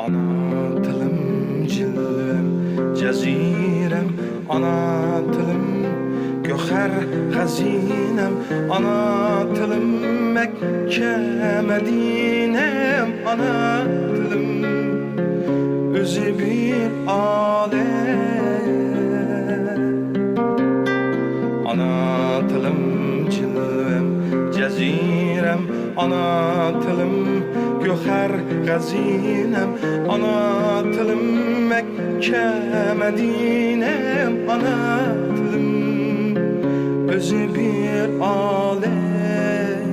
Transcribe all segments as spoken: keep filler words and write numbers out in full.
ئانا تىلىم جىلۋەم، جەزىرەم، ئانا تىلىم گۆھەر خەزىنەم، ئانا تىلىم مەككە مەدىنەم، ئانا تىلىم ئۆزى بىر ئالەم. ئانا تىلىم جىلۋەم، جەزىرەم، ئانا تىلىم گۆھەر خەزىنەم، ئانا تىلىم مەككە مەدىنەم، ئانا تىلىم ئۆزى بىر ئالەم.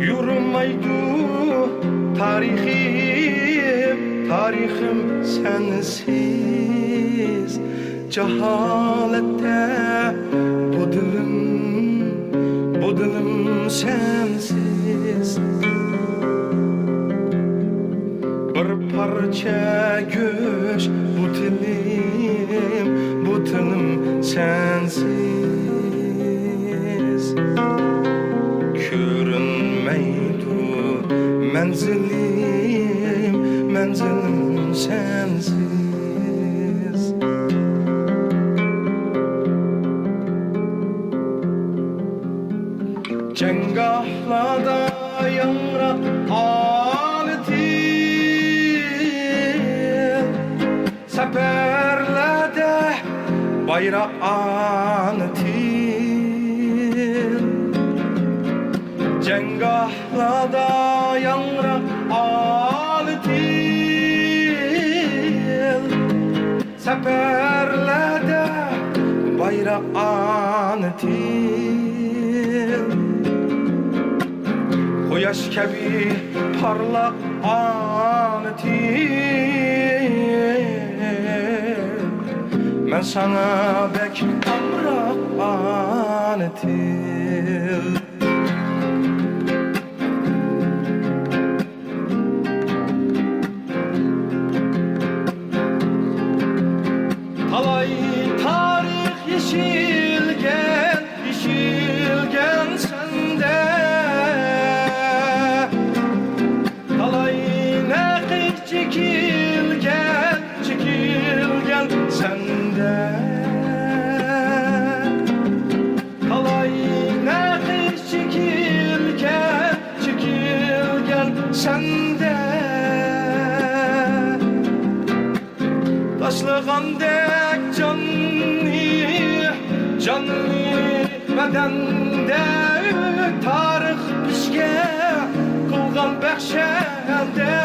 يورۇمايدۇ تارىخىم، تارىخىم سەنسىز. جاھالەتتە بۇ دىلىم، بۇ دىلىم سەنسىز. بىر پارچە گۆش بۇ تىلىم، بۇ تىلىم سەنسىز. كۆرۈنمەيدۇ مەنزىلىم، مەنزىلىم سەنسىز. جەڭگاھلاردا ياڭراق ئانا تىل، سەپەرلەردە بايراق ئانا تىل. جەڭگاھلاردا ياڭراق ئانا تىل، سەپەرلەردە بايراق ئانا تىل. قۇياش كەبى پارلاق ئانا تىل، مەن ساڭا بەك ئامراق ئانا تىل. تالاي تارىخ يېشىلگەن، يېشىلگەن سەندە. تالاي نەقىش چېكىلگەن، چېكىلگەن سەندە. تالاي نەقىش چېكىلگەن، چېكىلگەن سەندە. تاشلىغاندەك جاننى، جاننى بەدەندە، تارىخ بىزگە قىلغان بەخشەندە.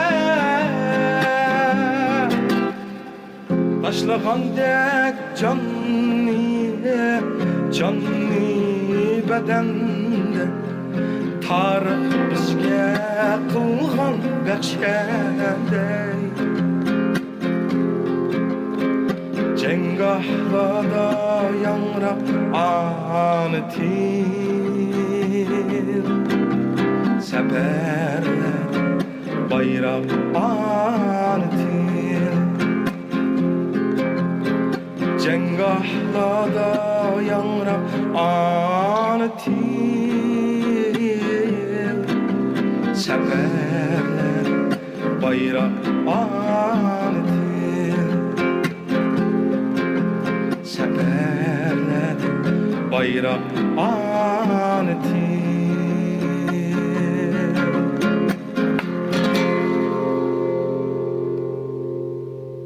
تاشلىغاندەك جاننى، جاننى بەدەندە، تارىخ بىزگە قىلغان بەخشەندەك. جەڭگاھلاردا ياڭراق ئانا تىل، سەپەرلەر بايراق ئانا تىل. جەڭگاھلاردا ياڭراق ئانا تىل، سەپەرلەر بايراق ئانا تىل. سەپەرلەر بايراق ئانا تىل.